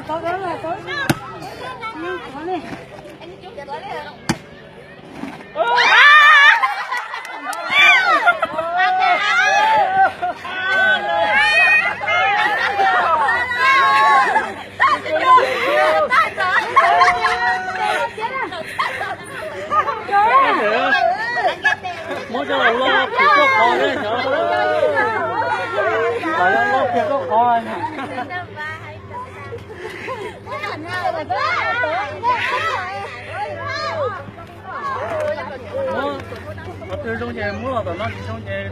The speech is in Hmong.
Muab cov laus loj kiag tuaj qhov thiab xyov. Los yog loj kiag tuaj qhov. Muab, qhov twg zoo ces muab los tom no, tsis zoo ces